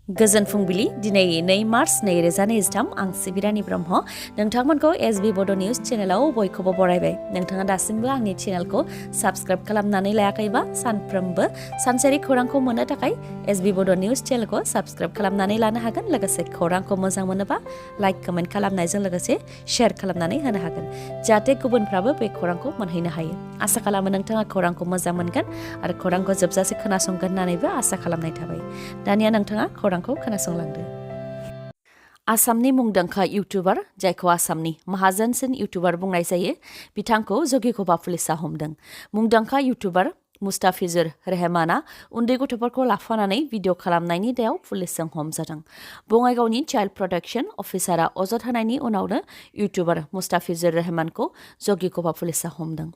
गोजोन फुंबिलि दिनै 2 मार्च 2023 आं सिबिरानि ब्रह्म नोंथांमोनखौ एसबी बड' निउज चेनेलाव बयखौबो बरायबाय नोंथाङा दासिमबो आंनि चेनेलखौ साबस्क्राइब खालामनानै लायाखैबा सानफ्रोमबो सानसेयारि खौरांखौ मोननो थाखाय एसबी बड' निउज चेनेलखौ साबस्क्राइब खालामनानै लानो हागोन लोगोसे खौरांखौ मोजां मोनोबा लाइक कमेन्ट खालामनायजों लोगोसे शेयार खालामनानै होनो हागोन जाहाथे गुबुनफ्राबो बे खौरांखौ मोनहैनो हायो आसा खालामो नोंथाङा खौरांखौ मोजां मोनगोन आरो खौरांखौ जोबजासे खोनासंगोन होननानैबो आसा खालामनाय थाबाय दानिया नोंथाङा खौरांखौ खोनासंलांदो आसामनि मुंदांखा इउटुबार जायखौ आसामनि माहाजोनसिन इउटुबार बुंनाय जायो बिथांखौ जगिघोबा पुलिसा हमदों मुंदांखा इउटुबार मुस्ताफिजुर रहमाना उन्दै गथ'फोरखौ लाफानानै भिडिअ खालामनायनि दायाव पुलिसजों हमजादों बङाइगावनि चाइल्ड प्रटेक्शन अफिसारा अजद होनायनि उनावनो इउटुबार मुस्ताफिजुर रहमानखौ जगिघोबा पुलिसा हमदों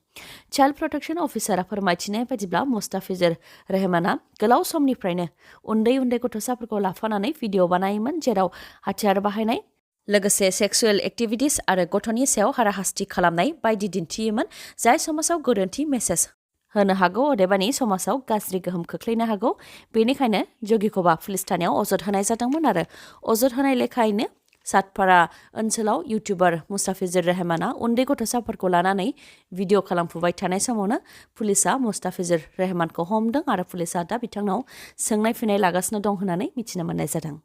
चाइल्ड प्रटेक्शन अफिसारा फोरमायथिनाय बायदिब्ला मुस्ताफिजुर रहमाना गोलाव समनिफ्रायनो उन्दै गथ'साफोरखौ लाफानानै भिडिअ बानायोमोन जेराव हाथियार बाहायनाय लोगोसे सेक्सुएल एक्टिभिटिस आरो गथ'नि सायाव हाराहास्ति खालामनाय बायदि दिन्थियोमोन जाय समाजाव गोरोन्थि मेसेज होनो हागौ अदेबानि समाजाव गाज्रि गोहोम खोख्लैनो हागौ बेनिखायनो जगिघोबा पुलिस थानायाव अजद होनाय जादोंमोन आरो अजद होनाय लेखायैनो सातपारा ओनसोलाव इउटुबार मुस्ताफिजुर रहमाना उन्दै गथ'साफोरखौ लानानै भिडिअ खालामफुबाय थानाय समावनो पुलिसा मुस्ताफिजुर रहमानखौ हमदों आरो पुलिसा दा बिथांनाव सोंनाय फिननाय लागासिनो दं होननानै मिथिनो मोननाय जादों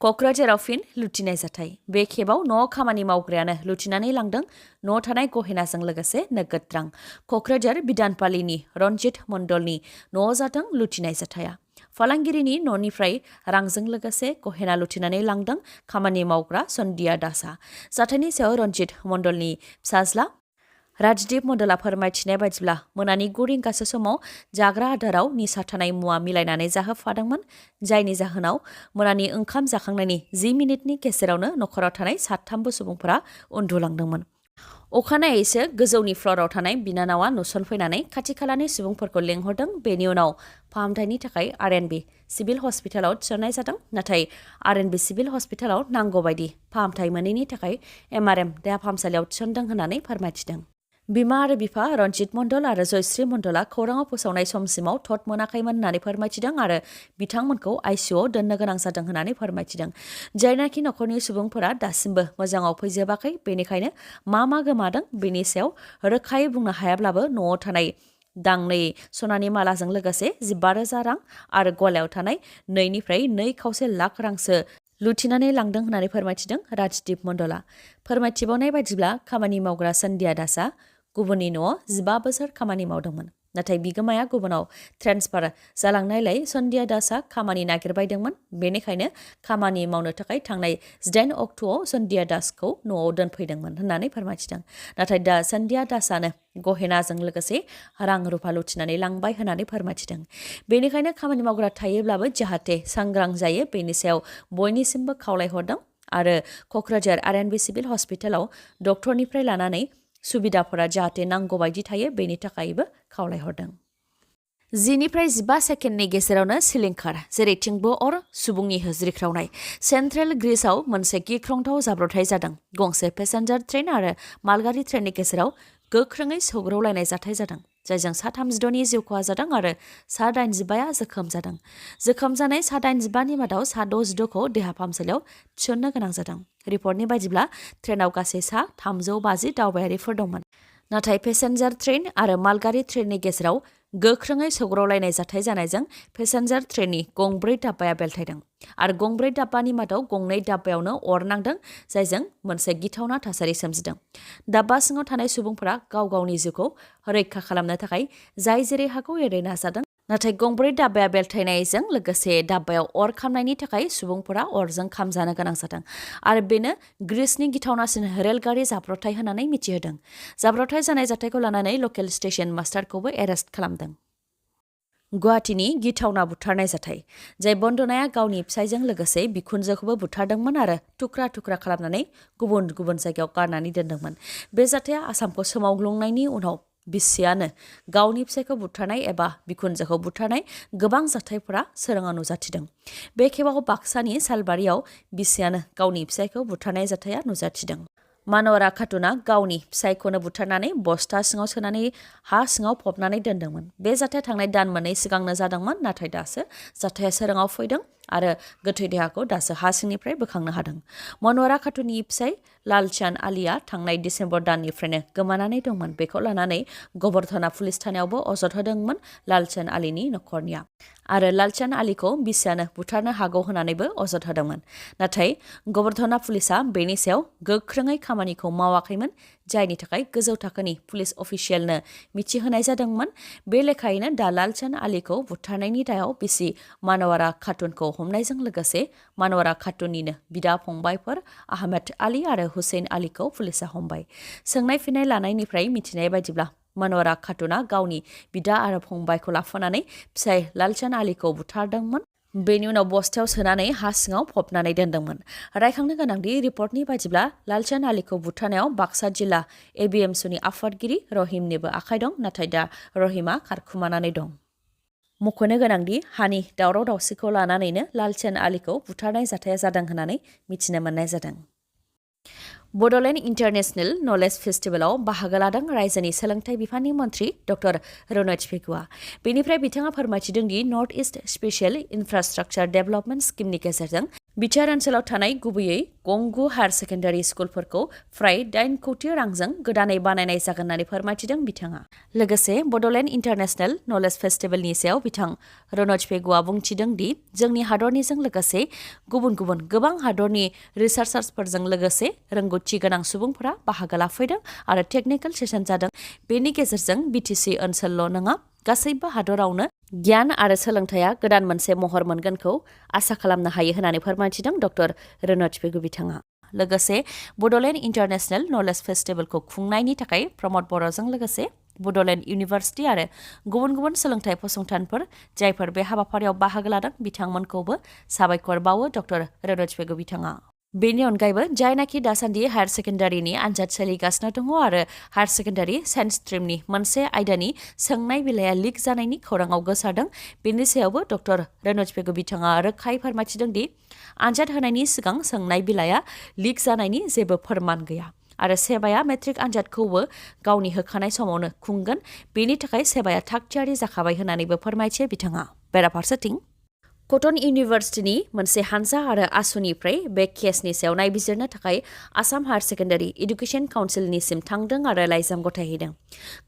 क'क्राझाराव फिन लुथिनाय जाथाय बे खेबाव न'आव खामानि मावग्रायानो लुथिनानै लांदों न'आव थानाय गहेनाजों लोगोसे नोगोद रां क'क्राझार बिधानपालिनि रनजित मण्डलनि न'आव जादों लुथिनाय जाथाया फालांगिरिनि न'निफ्राय रांजों लोगोसे गहेना लुथिनानै लांदों खामानि मावग्रा सन्दिया दासआ जाथायनि सायाव रनजित मण्डलनि फिसाज्ला राजदीप मण्डला फोरमायथिनाय बायदिब्ला मोनानि 9 रिंगासो समाव जाग्रा आदाराव निसा थानाय मुवा मिलायनानै जाहोफादोंमोन जायनि जाहोनाव मोनानि ओंखाम जाखांनायनि 10 मिनिटनि गेजेरावनो नखराव थानाय साथामबो सुबुंफोरा उन्दुलांदोंमोन अखानायैसो गोजौनि फ्ल'राव थानाय बिनानावा नुसनफैनानै खाथि खालानि सुबुंफोरखौ लेंहरदों बेनि उनाव फाहामथायनि थाखाय आरएनबि सिभिल हस्पिटालाव थिसननाय जादों नाथाय आरएनबि सिभिल हस्पिटालाव नांगौ बायदि फाहामथाय मोनैनि थाखाय एमआरएम देहा फाहामसालियाव थिसनदों होननानै फोरमायथिदों बिमा आरो बिफा रनजित मण्डल आरो जयश्री मण्डला खौराङाव फोसावनाय समसिमाव थट मोनाखैमोन होननानै फोरमायथिदों आरो बिथांमोनखौ आइसिइउआव दोननो गोनां जादों होननानै फोरमायथिदों जायनाखि नखरनि सुबुंफोरा दासिमबो मोजाङाव फैजोबाखै बेनिखायनो मा गोमादों बेनि सायाव रोखायै बुंनो हायाब्लाबो न'आव थानाय दांनै सनानि मालाजों लोगोसे 15,000 रां आरो गलायाव थानाय 2.2 लाख रांसो लुथिनानै लांदों होननानै फोरमायथिदों राजदीप मण्डला फोरमायथिबावनाय बायदिब्ला खामानि मावग्रा सन्दिया दासआ गुबुननि न'आव 15 बोसोर खामानि मावदोंमोन नाथाय बिगोमाया गुबुनाव ट्रेन्सफार जालांनायलाय सन्दिया दासआ खामानि नागिरबायदोंमोन बेनिखायनो खामानि मावनो थाखाय थांनाय 8 अक्ट'आव सन्दिया दासखौ न'आव दोनफैदोंमोन होननानै फोरमायथिदों नाथाय दा सन्दिया दासआनो गहेनाजों लोगोसे रां रुफा लुथिनानै लांबाय होननानै फोरमायथिदों बेनिखायनो खामानि मावग्रा थायोब्लाबो जाहाथे सांग्रां जायो बेनि सायाव बयनिसिमबो खावलायहरदों आरो क'क्राझार आरएनबि सिभिल हस्पिटालाव डक्टरनिफ्राय लानानै सुबिदाफोरा जाहाथे नांगौ बायदि थायो बेनि थाखायबो खावलायहरदों 10 सेकेन्डनि गेजेरावनो सिलिंखार जेरैथिंबो अर सुबुंनि होज्रिख्रावनाय सेन्ट्रेल ग्रिसआव मोनसे गिख्रंथाव जाब्रबथाय जादों गंसे पेसेन्जार ट्रेन आरो मालगारि ट्रेननि गेजेराव गोख्रोङै सौग्रावलायनाय जाथाय जादों जायजों 36नि जिउ खहा जादों आरो 85आ जोखोम जादों जोखोम जानाय 85नि मादाव 66खौ देहा फाहामसालियाव थिसननो गोनां जादों रिपर्टनि बायदिब्ला ट्रेनाव गासै 350 दावबायारिफोर दंमोन नाथाय पेसेन्जार ट्रेन आरो मालगारि ट्रेननि गेजेराव गोख्रोङै सौग्रावलायनाय जाथाय जानायजों पेसेन्जार ट्रेननि गंब्रै दाब्बाया बेलथायदों आरो गंब्रै दाब्बानि मादाव गंनै दाब्बायावनो अर नांदों जायजों मोनसे गिथावना थासारि सोमजिदों दाब्बा सिङाव थानाय सुबुंफोरा गाव गावनि जिउखौ रैखा खालामनो थाखाय जाय जेरै हागौ एरै नाजादों नाथाय गंब्रै दाब्बाया बेलथायनायजों लोगोसे दाब्बायाव अर खामनायनि थाखाय सुबुंफोरा अरजों खामजानो गोनां जादों आरो बेनो ग्रिसनि गिथावनासिन रेलगारि जाब्रबथाय होननानै मिथिहोदों जाब्रबथाय जानाय जाथायखौ लानानै लकेल स्टेशन मास्टारखौबो एरेस्ट खालामदों गुवाहाटीनि गिथावना बुथारनाय जाथाय जाय बन्दनाया गावनि फिसायजों लोगोसे बिखुनजोखौबो बुथारदोंमोन आरो थुख्रा खालामनानै गुबुन जायगायाव गारनानै दोनदोंमोन बे जाथाया आसामखौ सोमावग्लुंनायनि उनाव बिसियानो गावनि फिसायखौ बुथारनाय एबा बिखुनजोखौ बुथारनाय गोबां जाथायफोरा सोराङाव नुजाथिदों बे खेबाव बाक्सानि सालबारियाव बिसियानो गावनि फिसायखौ बुथारनाय जाथाया नुजाथिदों मानवरा खातुना गावनि फिसायखौनो बुथारनानै बस्ता सिङाव सोनानै हा सिङाव फबनानै दोनदोंमोन बे जाथाया थांनाय दान मोननै सिगांनो जादोंमोन नाथाय दासो जाथाया सोराङाव फैदों आरो गोथै देहाखौ दासो हा सिंनिफ्राय बोखांनो हादों। मनवारा खातुननि फिसाय लालचान आलीआ थांनाय डिसेम्बर दाननिफ्रायनो गोमानानै दंमोन। बेखौ लानानै गबरधना पुलिस थानायावबो अजद होदोंमोन लालचान आलीनि नखरनिया आरो लालचान आलीखौ बिसियानो बुथारनो हागौ होननानैबो अजद होदोंमोन। नाथाय गबरधना पुलिसा बेनि सायाव गोख्रोङै खामानिखौ मावाखैमोन, जायनि थाखाय गोजौ थाखोनि पुलिस अफिसियेलनो मिथिहोनाय जादोंमोन। बे लेखायैनो दा लालचान आलीखौ बुथारनायनि दायाव बिसि मनवारा खातुनखौ हमनायजों लोगोसे मनवारा खातुननिनो बिदा फंबायफोर आहमेद आली आरो हुसैन आलीखौ पुलिसा हमबाय। सोंनाय फिननाय लानायनिफ्राय मिथिनाय बायदिब्ला मनवारा खातुना गावनि बिदा आरो फंबायखौ लाफानानै फिसाय लालचान आलीखौ बुथारदोंमोन। बेनि उनाव बस्थायाव सोनानै हा सिङाव फबनानै दोनदोंमोन। रायखांनो गोनांदि रिपर्टनि बायदिब्ला लालचान आलीखौ बुथारनायाव बाक्सा जिल्ला एबिएमसुनि आफादगिरि रहिमनिबो आखाइ दं, नाथाय दा रहिमा खारखुमानानै दं। मख'नो गोनांदि हानि दावराव दावसिखौ लानानैनो लालचान आलीखौ बुथारनाय जाथाया जादों होननानै मिथिनो मोननाय जादों। बड'लेण्ड इन्टारनेशनेल नलेज फेस्टिभेलाव बाहागो लादों रायजोनि सोलोंथाइ बिफाननि मन्थ्रि डक्टर रनज पेगुआ। बेनिफ्राय बिथाङा फोरमायथिदों the north east special infrastructure development स्किमनि गेजेरजों बिटिआर ओनसोलाव थानाय गुबैयै गंगु हायार सेकेन्डारि स्कुलफोरखौ फ्राय 8 कौटि रांजों गोदानै बानायनाय जागोन होननानै फोरमायथिदों बिथाङा। लोगोसे बड'लेण्ड इन्टारनेशनेल नलेज फेस्टिभेलनि सायाव बिथां रनज पेगुआ बुंथिदों दि जोंनि हादरनिजों लोगोसे गुबुन गुबुन गोबां हादरनि रिसार्चार्सफोरजों लोगोसे रोंगौथि गोनां सुबुंफोरा बाहागो लाफैदों आरो टेकनिकेल सेसन जादों। बेनि गेजेरजों बिटिसि ओनसोलल' नङा, गासैबो हादरावनो गियान आरो सोलोंथाइया गोदान मोनसे महर मोनगोनखौ आसा खालामनो हायो होननानै फोरमायथिदों डक्टर रनज पेगु बिथाङा। लोगोसे बड'लेण्ड इन्टारनेशनेल नलेज फेस्टिभेलखौ खुंनायनि थाखाय प्रमद बर'जों लोगोसे बड'लेण्ड इउनिभार्सिटि आरो गुबुन गुबुन सोलोंथाइ फसंथानफोर जायफोर बे हाबाफारियाव बाहागो लादों बिथांमोनखौबो साबायखर बावो डक्टर रनज पेगु बिथाङा। बेनि अनगायैबो जायनाखि दासान्दि हायार सेकेन्डारिनि आनजाद सोलिगासिनो दङ आरो हायार सेकेन्डारि साइन्स स्ट्रिमनि मोनसे आयदानि सोंनाय बिलाइया लिक जानायनि खौराङाव गोसारदों, बेनि सायावबो डक्टर रनज पेगु बिथाङा रोखायै फोरमायथिदों दि आनजाद होनायनि सिगां सोंनाय बिलाइया लिक जानायनि जेबो फोरमान गैया आरो सेबाया मेट्रिक आनजादखौबो गावनि होखानाय समावनो खुंगोन, बेनि थाखाय सेबाया थागथियारि जाखाबाय होननानैबो फोरमायथियो बिथाङा। बेराफारसेथिं कटन इउनिभार्सिटिनि मोनसे हानजा आरो आसुनिफ्राय बे केसनि सायाव नायबिजिरनो थाखाय आसाम हायार सेकेन्डारि एडुकेशन काउन्सिलनिसिम थांदों आरो लाइजाम गथायहैदों।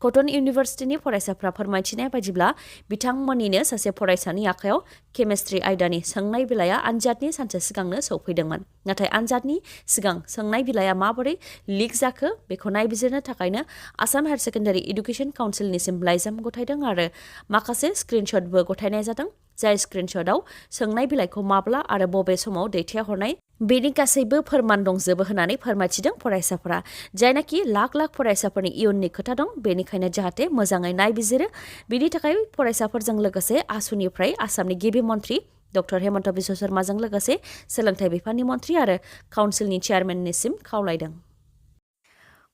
कटन इउनिभार्सिटिनि फरायसाफ्रा फोरमायथिनाय बायदिब्ला बिथांमोननिनो सासे फरायसानि आखायाव केमिस्ट्रि आयदानि सोंनाय बिलाइया आनजादनि सानसे सिगांनो सौफैदोंमोन। नाथाय आनजादनि सिगां सोंनाय बिलाइया माबोरै लिक जाखो बेखौ नायबिजिरनो थाखायनो आसाम हायार सेकेन्डारि एडुकेशन काउन्सिलनिसिम लाइजाम गथायदों आरो माखासे स्क्रिनशटबो गथायनाय जादों, जाय स्क्रिनशटआव सोंनाय बिलाइखौ माब्ला आरो बबे समाव दैथायहरनाय बेनि गासैबो फोरमान दंजोबो होननानै फोरमायथिदों फरायसाफोरा। जायनाखि लाख लाख फरायसाफोरनि इयुननि खोथा दं, बेनिखायनो जाहाथे मोजाङै नायबिजिरो, बिनि थाखाय फरायसाफोरजों लोगोसे आसुनिफ्राय आसामनि गिबि मन्थ्रि डक्टर हेमन्त बिश्व शर्माजों लोगोसे सोलोंथाइ बिफाननि मन्थ्रि आरो काउन्सिलनि चेयारमेननिसिम खावलायदों।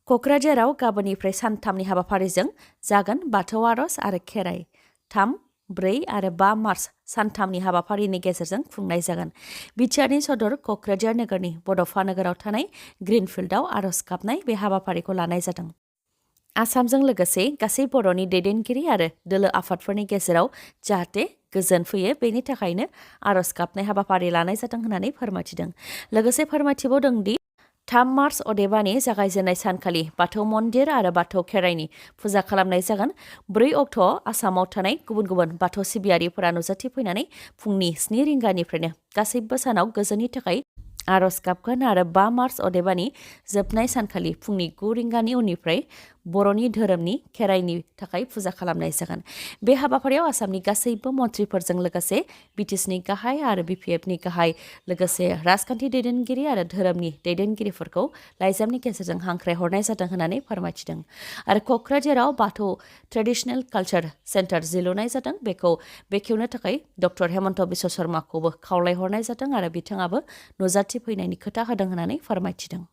क'क्राझाराव गाबोननिफ्राय सानथामनि हाबाफारिजों जागोन बाथौ आर'ज आरो खेराइ। 3, 4 आरो 5 मार्च सानथामनि हाबाफारिनि गेजेरजों खुंनाय जागोन। बिटिआरनि सदर क'क्राझार नोगोरनि बड'फा नोगोराव थानाय ग्रिनफिल्डआव आर'ज गाबनाय बे हाबाफारिखौ लानाय जादों। आसामजों लोगोसे गासै बर'नि दैदेनगिरि आरो दोलो आफादफोरनि गेजेराव जाहाथे गोजोन फैयो, बेनि थाखायनो आर'ज गाबनाय हाबाफारि लानाय जादों होननानै फोरमायथिदों। लोगोसे फोरमायथिबावदों दि 3 मार्च अदेबानि जागायजेननाय सानखालि बाथौ मन्दिर आरो बाथौ खेराइनि फुजा खालामनाय जागोन। 4 अक्ट'आव आसामाव थानाय गुबुन गुबुन बाथौ सिबियारिफोरा नुजाथिफैनानै फुंनि 7 रिंगानिफ्रायनो गासैबो सानाव गोजोननि थाखाय आर'ज गाबगोन आरो 5 मार्च अदेबानि जोबनाय सानखालि फुंनि 9 रिंगानि उननिफ्राय बर'नि धोरोमनि खेराइनि थाखाय फुजा खालामनाय जागोन। बे हाबाफारियाव आसामनि गासैबो मन्थ्रिफोरजों लोगोसे बिटिसिनि गाहाय आरो बिपिएफनि गाहाय लोगोसे राजखान्थि दैदेनगिरि आरो धोरोमनि दैदेनगिरिफोरखौ लाइजामनि गेजेरजों हांख्रायहरनाय जादों होननानै फोरमायथिदों। आरो क'क्राझाराव बाथौ ट्रेडिशनेल कालचार सेन्टार जि लुनाय जादों, बेखौ बेखेवनो थाखाय डक्टर हेमन्त बिश्व शर्माखौबो खावलायहरनाय जादों आरो बिथाङाबो नुजाथिफैनायनि खोथा होदों होननानै फोरमायथिदों।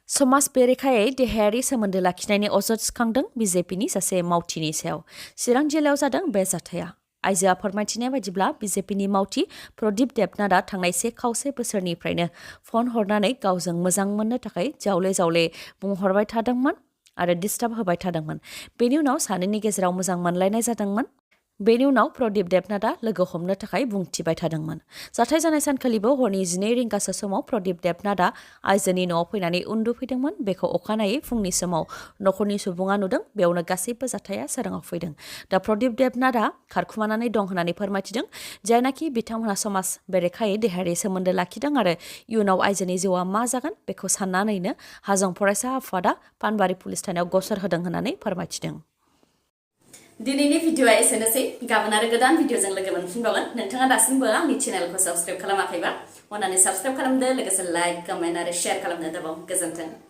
समाज बेरेखायै देहायारि सोमोन्दो लाखिनायनि अजद सिखांदों बिजेपिनि सासे मावथिनि सायाव। चिरां जिल्लायाव जादों बे जाथाया। आइजोआ फोरमायथिनाय बायदिब्ला बिजेपिनि मावथि प्रदीप देबनाथआ थांनाय 1 खावसे बोसोरनिफ्रायनो फन हरनानै गावजों मोजां मोननो थाखाय जावले जावले बुंहरबाय थादोंमोन आरो डिस्टार्ब होबाय थादोंमोन। बेनि उनाव सानैनि गेजेराव मोजां मोनलायनाय जादोंमोन। बेनि उनाव प्रदीप देबनाथआ लोगो हमनो थाखाय बुंथिबाय थादोंमोन। जाथाय जानाय सानखालिबो हरनि 12 रिंगासो समाव प्रदीप देबनाथआ आइजोनि न'आव फैनानै उन्दुफैदोंमोन। बेखौ अखानायै फुंनि समाव नखरनि सुबुङा नुदों। बेयावनो गासैबो जाथाया सोराङाव फैदों। दा प्रदीप देबनाथआ खारखुमानानै दं होननानै फोरमायथिदों। जायनाखि बिथांमोनहा समाज बेरेखायै देहायारि सोमोन्दो लाखिदों आरो इयुनाव आइजोनि जिउआ मा जागोन बेखौ साननानैनो हाजं फरायसा आफादा पानबारि पुलिस थानायाव गसर होदों होननानै फोरमायथिदों। दिनैनि भिडिअआ एसेनोसै। गाबोन आरो गोदान भिडिअजों लोगो मोनफिनबावगोन। नोंथाङा दासिमबो आंनि चेनेलखौ साबस्क्राइब खालामाखैबा अन्नानै साबस्क्राइब खालामदो, लोगोसे लाइक, कमेन्ट आरो शेयार खालामनो दाबाव। गोजोन्थों।